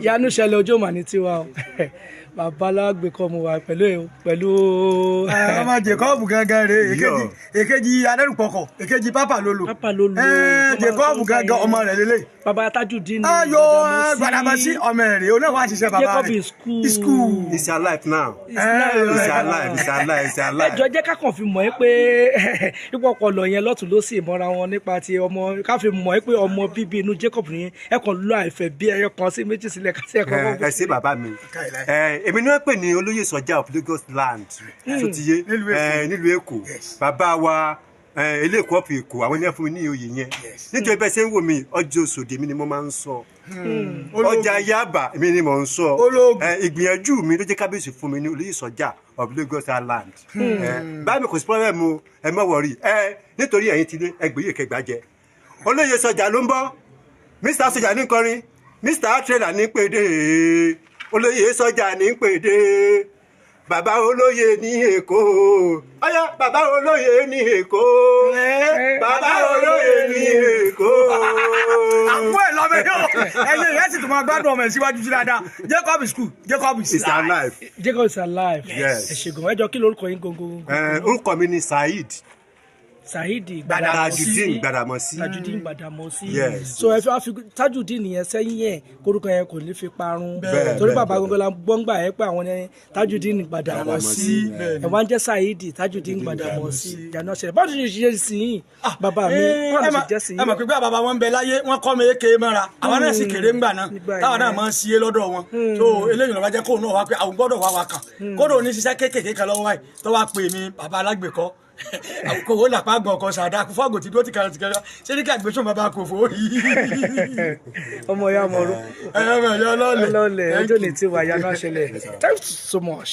Ìyanu ṣẹlẹ̀, ojú mà ní tiwa o. Bàbá alágbèékọ́ mu wa pẹ̀lú pẹ̀lú. Ọmọ Jacob gangan rè, èkejì, èkejì adẹrùpọkọ, èkejì Pápá Lolo. Pápá Lolo. Jacob gangan, ọmọ rẹ̀ lélẹ̀. Bàbá Tajudeen. Ayo Gbàdàmọ́sí, ọmọ rẹ̀ òun náà wà ṣiṣẹ́ bàbá Jacob rẹ̀. In school. School. He's alive now. He's alive, he's alive, he's alive. Ẹjọ, jẹ́ ká kàn fi mọ̀ ẹ́ pé ipò ọpọlọ yẹn lọ́tún ló sì mọ́ra wọn nípa ti ọmọ, ká fi mọ̀ ẹ́ pé ọmọ bíbí inú Jacob nìyẹn. Ẹ kàn lọ àìfẹ́ bí ẹyọ kan sí méjì sílẹ̀ ká sí ẹ̀kọ́. Ẹ ṣé, bàbá mi. Èmi ni wọ́n pè ní olóyè sọjà of Lagos land, tó ti yé. Nílùú Èkó. Nílùú Èkó. Bàbá wa eléèkó of Èkó, àwọn ènìyàn fún mi ní oyè yẹn nítorí bẹ́ẹ̀ ṣe ń wò mí, ọjọ́ Òṣòdì mi ni mo máa ń sọ, ọjà Yaba mi ni mò ń sọ. Ológun. Ìgbìyànjú mi ló jẹ́ kábíyèsí fún mi ní olóyè sọjà of Lagos Island. Báyìí mi kò sí problem o, ẹ má worry. Nítorí ẹ̀yin ti dé ẹgbẹ̀yè kẹgbàjẹ, olóyè sọjà ló ń bọ̀, Mr Sọjà ní kọrin, Mr Trailer ní pèdè, olóyè sọjà ní pèdè, bàbá olóyè ní Èkó. Ọyá, bàbá olóyè ní Èkó, bàbá olóyè ní Èkó. Àpò ẹ̀ lọ́mọ yóò, ẹ̀yin ìyẹn sì tún máa gbádùn ọmọ ẹ̀ síwájú sí dáadáa. Jacob is cool, Jacob is Is alive. Jacob is alive. Yes. Ẹ ṣé gan. Ẹ jọ, kí lorúkọ yín gangan? Orúkọ mi ni Saheed Saheed. Tajudeen Gbàdàmọ́sí. Tajudeen Gbàdàmọ́sí. Yes. So ẹ fi wá fi Tajudeen yẹn sẹ́yìn yẹn, korúkọ yẹn kò ní fi parun. Bẹ́ẹ̀, Torí bàbá bẹ́ẹ̀. gangan la gbọ́ngbà yẹn pé àwọn ní Tajudeen Gbàdàmọ́sí. Gbàdàmọ́sí. Ẹ wá ń jẹ́ Saheed Tajudeen Gbàdàmọ́sí. Ìyànà ṣẹlẹ̀, báwo ni ṣe jẹ́ sí yín, bàbá mi? Báwo ni ṣe jẹ́ sí Ẹ yín? mọ̀ pé bí bàbá wọn ń bẹ láyé, wọn kọ́ mi éke mọ́ra, àwọn náà sì kéré ńgbà náà. Nígbà Táwọn náà yẹn. máa ń ṣiyé lọ́dọ̀ wọn tó eléyìí lọ́ba jẹ́ kóun náà wá pé àwọn gbọ́dọ̀ wá wa kàn kódò ní ṣiṣẹ́ kéékèèké kan lọ́wọ́ báyìí tó wá pè mí, bàbá alágbèékọ́ kòwó làpá gbọ̀n ọkọ̀ sàdá fọ́ọ̀gù tí dúró ti kàrẹ̀ tìkẹ́rẹ́ ṣé ní kí àgbésùn bàbá kò fò yìí. Ọmọ ìyá ọmọ ọrú Ẹ ọmọ ìyá ọlọ́ọ̀lẹ̀. ọlọ́ọ̀lẹ̀. Thank Ọjọ́ ní you. tiwa, ìyanu ṣẹlẹ̀. Thank you so much.